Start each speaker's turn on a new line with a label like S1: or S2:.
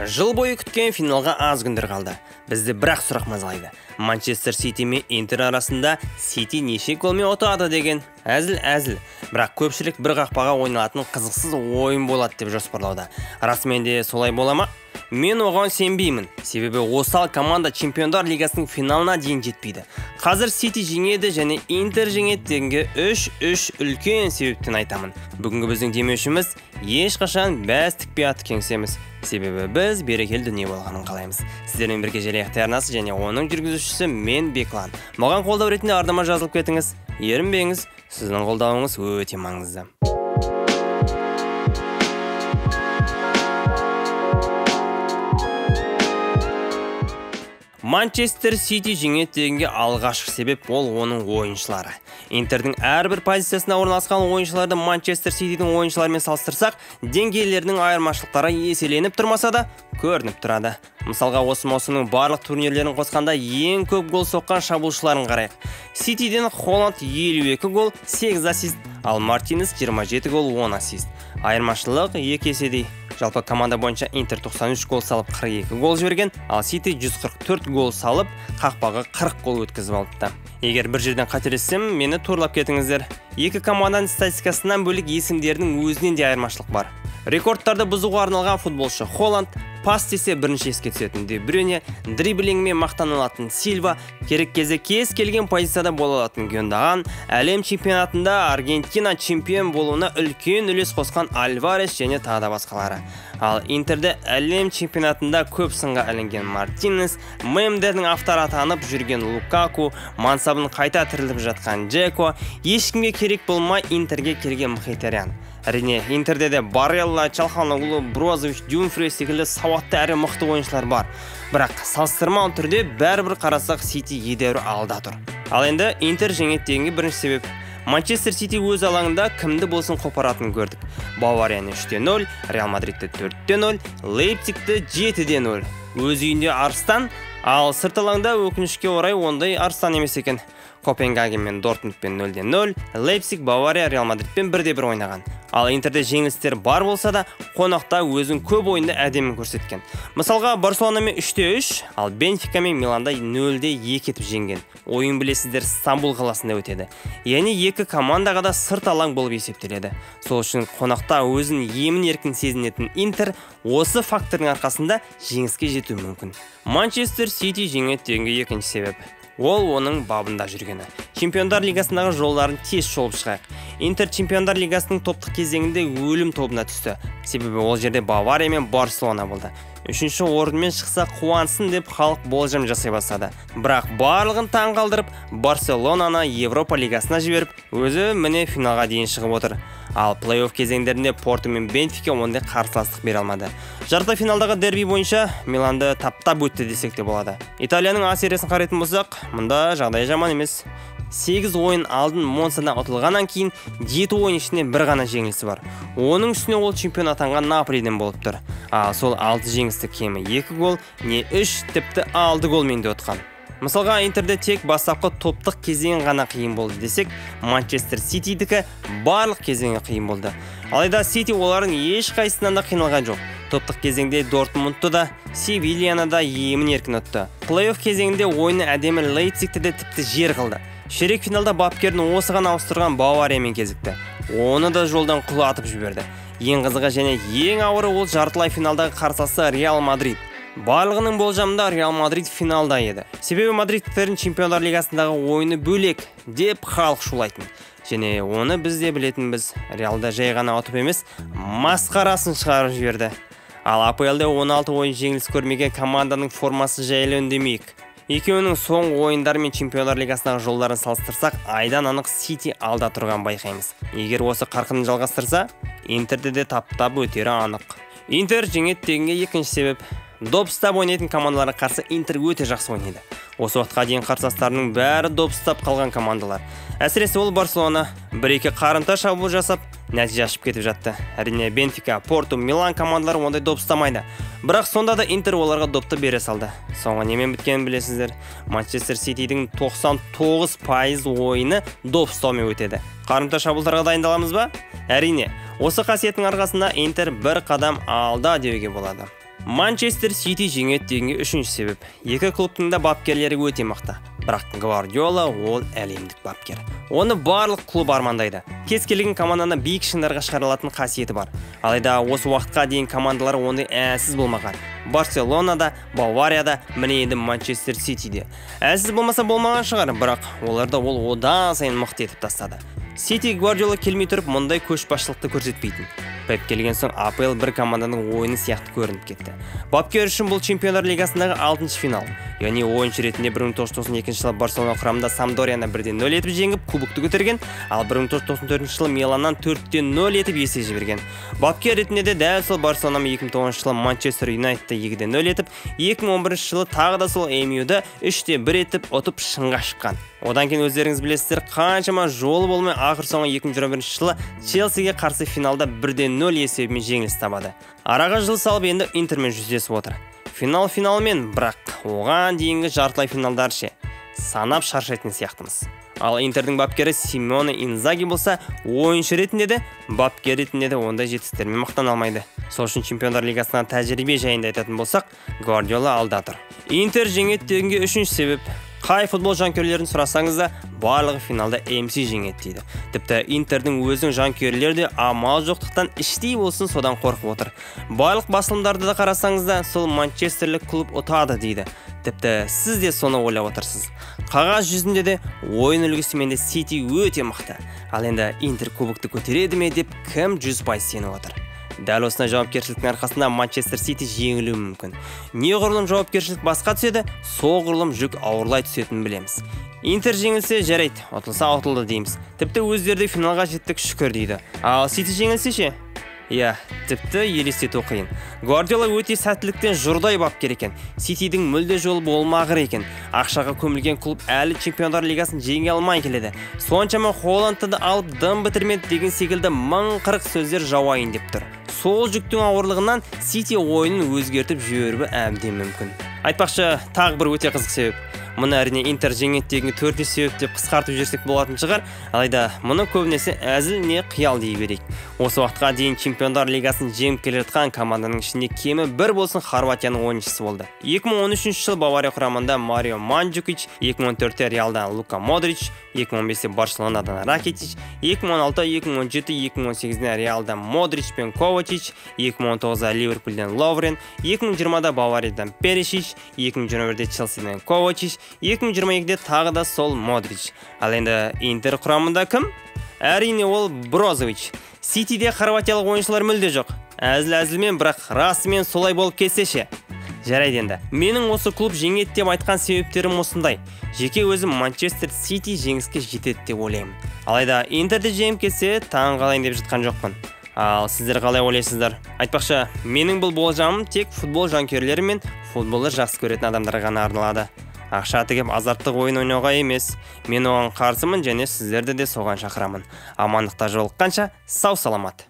S1: Жыл бойы күткен финалға аз күндер қалды. Бізді бірақ сұрақ мазалайды. Манчестер Сити мен Интер арасында Сити неше голмен ұтады деген. Әзіл-әзіл. Бірақ көпшілік бір қақпаға ойналатын қызықсыз ойын болады деп жоспарлауда. Расымен де солай бола ма? Мен оған сенбеймін. Себебі осал команда Чемпиондар Лигасының финалына дейін жетпейді. Қазір Сити жеңеді және Интер жеңеді дегенге 3-3 үлкен себептен айтамын. Бүгінгі біздің демеушіміз ешқашан бәс тікпей атты кеңсеміз. Себебі біз берекелі дүние болғанын қалаймыз. Сіздермен бірге Желаяқ арнасы және оның жүргізушісі мен Беклан. Маған қолдау ретінде ардама жазылып кетіңіз. Ерінбеңіз, сіздің қолдауыңыз өте маңызды. Манчестер Сити жеңеді дегенге алғашқы себеп ол оның ойыншылары. Интердің әрбір позициясына орналасқан ойыншыларды Манчестер Ситидің ойыншыларымен салыстырсақ, деңгейлерінің айырмашылықтары еселеніп тұрмаса да көрініп тұрады. Мысалға, осы маусымның барлық турнирлерін қосқанда ең көп гол соққан шабуылшыларын қарайық. Ситиден Холланд 52 гол, 8 ассист, ал Мартинес 27 гол, 10 ассист. Айырмашылық 2 еседей. Жалпы команда бойынша Интер 93 гол салып 42 гол жіберген, ал Сити 144 гол салып қақпаға 40 гол өткізіп алыпты. Егер бір жерден қателессем, мені турлап кетіңіздер. Екі команданың статистикасынан бөлек есімдерінің өзінен де айырмашылық бар. Рекордтарды бұзуға арналған футболшы Холланд, пас десе бірінші еске түсетін Де Брюйне, дриблингмен мақтана алатын Сильва, керек кезде кез келген позицияда бола алатын Гюндоган, әлем чемпионатында Аргентина чемпион болуына үлкен үлес қосқан Альварес және тағы да басқалары. Ал Интерде әлем чемпионатында көп сынға ілінген Мартинес, мемдердің авторы атанып жүрген Лукаку, мансабын қайта тірілтіп жатқан Джеко, ешкімге керек болмай Интерге келген Мхитарян. Әрине, Интерде де Барелла, Чалханоглу, Брозович, Дюмфрис секілді сауатты әрі мықты ойыншылар бар. Бірақ салыстырмалы түрде бәрібір қарасақ Сити едәуір алда тұр. Ал енді Интер жеңеді дегенге бірінші себеп. Манчестер Сити өз алаңында кімді болсын қопаратынын көрдік. Баварияны 3-0, Реал Мадридті 4-0, Лейпцигті 7-0. Өз үйінде арыстан, ал сырт алаңда өкінішке орай ондай арыстан емес екен. Копенгаген мен Дортмундпен 0-0, Лейпциг, Бавария, Реал Мадридпен 1-1 ойнаған. Ал Интерде жеңілістер бар болса да, қонақта өзін көп ойында әдемі көрсеткен. Мысалға, Барселонамен 3-3, ал Бенфика мен Миланда 0-2 етіп жеңген. Ойын білесіздер, Стамбул қаласында өтеді. Яғни екі командаға да сырт алаң болып есептеледі. Сол үшін қонақта өзін емін еркін сезінетін Интер осы фактордың арқасында жеңіске жетуі мүмкін. Манчестер Сити жеңеді дегенге екінші себеп. Ол оның бабында жүргені. Чемпиондар Лигасындағы жолдарын тез шолып шығайық. Интер Чемпиондар Лигасының топтық кезеңінде өлім тобына түсті. Себебі ол жерде Бавария мен Барселона болды. Үшінші орынмен шықса қуансын деп халық болжам жасай бастады. Бірақ барлығын таң қалдырып, Барселонаны Европа Лигасына жіберіп, өзі міне финалға дейін шығып отыр. Ал плей-офф кезеңдерінде Порту мен Бенфика ондай қарсыластық бере алмады. Жарты финалдағы дерби бойынша Миланды таптап өтті десек те болады. Италияның А сериясын қарайтын болсақ, мұнда жағдай жаман емес. 8 ойын алдын Монсадан ұтылғаннан кейін 7 ойын ішінде бір ғана жеңілісі бар. Оның үстіне ол чемпион атанған Наполиден болып тұр. Ал сол 6 жеңісті кемі 2 гол, не 3, тіпті 6 голмен де ұтқан. Мысалға, Интерде тек бастапқы топтық кезең ғана қиын болды десек, Манчестер Ситидікі барлық кезеңі қиын болды. Алайда Сити олардың ешқайсысынан да қиналған жоқ. Топтық кезеңде Дортмундты да, Севильяны да емін еркін ұтты. Плей-офф кезеңінде ойыны әдемі Лейпцигті де тіпті жер қылды. Ширек финалда бапкерін осыған ауыстырған Бавариямен кезікті. Оны да жолдан құлатып жіберді. Ең қызығы және ең ауыры ол жартылай финалдағы қарсыласы Реал Мадрид. Барлығының болжамында Реал Мадрид финалда еді. Себебі мадридтіктердің Чемпиондар Лигасындағы ойыны бөлек деп халық шулайтын. Және оны біз де білетінбіз. Реалда жай ғана ұтып емес, масқарасын шығарып жіберді. Ал АПЛ-де 16 ойын жеңіліс көрмеген команданың формасы жайлы үндемейік. Екеуінің соңғы ойындары мен Чемпиондар Лигасындағы жолдарын салыстырсақ, айдан анық Сити алда тұрған байқаймыз. Егер осы қарқынын жалғастырса, Интерді де таптап өтері анық. Интер жеңеді дегенге екінші себеп. Доп ұстап ойнайтын командаларға қарсы Интер өте жақсы ойнайды. Осы уақытқа дейін қарсыластарының бәрі доп ұстап қалған командалар. Әсіресе ол Барселона бір-екі қарымта шабуыл жасап, нәтиже ашып кетіп жатты. Әрине, Бенфика, Порту, Милан командалары ондай доп ұстамайды. Бірақ сонда да Интер оларға допты бере салды. Соңы немен біткенін білесіздер. Манчестер Ситидің 99% ойыны доп ұстаумен өтеді. Қарымта шабуылдарға дайындаламыз ба? Әрине, осы қасиеттің арқасында Интер бір қадам алда деуге болады. Манчестер Сити жеңеді дегенге үшінші себеп. Екі клубтың да бапкерлері өте мықты. Бірақ Гвардиола ол әлемдік бапкер. Оны барлық клуб армандайды. Кез келген команданы биік шыңдарға шығара алатын қасиеті бар. Алайда осы уақытқа дейін командалар ондай әлсіз болмаған. Барселонада, Баварияда, міне енді Манчестер Ситиде. Әлсіз болмаса болмаған шығар, бірақ оларда ол одан сайын мықты етіп тастады. Сити Гвардиола келмей тұрып мұндай көшбасшылықты көрсетпейтін. Пеп келген соң АПЛ бір команданың ойыны сияқты көрініп кетті. Бапкер үшін бұл Чемпиондар Лигасындағы 6-шы финал. Яғни ойыншы ретінде 1992 жылы Барселона құрамында Самдорияны 1-0 етіп жеңіп кубокты көтерген, ал 1994 жылы Миланнан 4-0 етіп есе жіберген. Бапкер ретінде де дәл сол Барселонамен 2009 жылы Манчестер Юнайтедті 2-0 етіп, 2011 жылы тағы да сол МЮ-ді 3-1 етіп ұтып шыңға шыққан. Одан кейін өздеріңіз білесіздер, қаншама жолы болмай ақыр соңы 2021 жылы Челсиге қарсы финалда 1-0 есебімен жеңіліс табады. Араға жыл салып енді Интермен жүздесіп отыр. Финал финалмен, бірақ оған дейінгі жартылай финалдар ше, санап шаршайтын сияқтымыз. Ал Интердің бапкері Симоне Инзаги болса, ойыншы ретінде де, бапкер ретінде де ондай жетістіктермен мақтана алмайды. Сол үшін Чемпиондар Лигасынан тәжірибе жайында айтатын болсақ, Гвардиола алда тұр. Интер жеңеді дегенге үшінші себеп. Қай футбол жанкүйерлерін сұрасаңыз да, барлығы финалда МС жеңеді дейді. Тіпті Интердің өзінің жанкүйерлері де амал жоқтықтан іштей болсын содан қорқып отыр. Барлық басылымдарды да қарасаңыз да, сол манчестерлік клуб ұтады дейді. Тіпті сіз де соны ойлап отырсыз. Қағаз жүзінде де ойын үлгісімен де Сити өте мықты. Ал енді Интер кубокты көтереді ме деп кім 100% сеніп отыр? Дәл осындай жауапкершіліктің арқасында Манчестер Сити жеңілуі мүмкін. Неғұрлым жауапкершілік басқа түседі, соғұрлым жүк ауырлай түсетінін білеміз. Интер жеңілсе жарайды, ұтылса ұтылды дейміз. Тіпті өздері де финалға жеттік шүкір дейді. Ал Сити жеңілсе ше? Иә, тіпті елестету қиын. Гвардиола өте сәттіліктен жұрдай бапкер екен. Ситидің мүлде жолы болмағыр екен. Ақшаға көмілген клуб әлі Чемпиондар Лигасын жеңе алмай келеді. Соншама Холландты да алып дым бітірмеді деген секілді 1040 сөздер жауайын деп тұр. Сол жүктің ауырлығынан Сити ойынын өзгертіп жіберуі әбден мүмкін. Айтпақшы, тағы бір өте қызық себеп. Мұны әрине Интер жеңеді деген төртінші себеп деп қысқартып жіберсек болатын шығар. Алайда мұны көбінесе әзіл не қиял дей берейік. Осы уақытқа дейін Чемпиондар Лигасын жеңіп келе жатқан команданың ішінде кемі бір болсын Хорватияның ойыншысы болды. 2013 жылы Бавария құрамында Марио Манджукич, 2014-те Реалдан Лука Модрич, 2015-те Барселонадан Ракитич, 2016, 2017, 2018-де Реалдан Модрич пен Ковачич, 2019-да Ливерпульден Ловрен, 2020-да Бавариядан Перишич, 2021-де Челсиден Ковачич, 2022-де тағы да сол Модрич. Ал енді Интер құрамында кім? Әрине ол Брозович. Ситиде хорватиялық ойыншылар мүлде жоқ. Әзіл-әзілмен, бірақ расымен солай болып кетсе ше? Жарайды енді. Менің осы клуб жеңеді деп айтқан себептерім осындай. Жеке өзім Манчестер Сити жеңіске жетеді деп ойлаймын. Алайда Интерді жеңіп кетсе, таң қалайын деп жатқан жоқпын. Ал сіздер қалай ойлайсыздар? Айтпақшы, менің бұл болжамым тек футбол жанкүйерлері мен футболды жақсы көретін адамдарға ғана арналады. Ақша тігіп азарттық ойын ойнауға емес. Мен оған қарсымын және сіздерді де соған шақырамын. Амандықта жолыққанша сау саламат.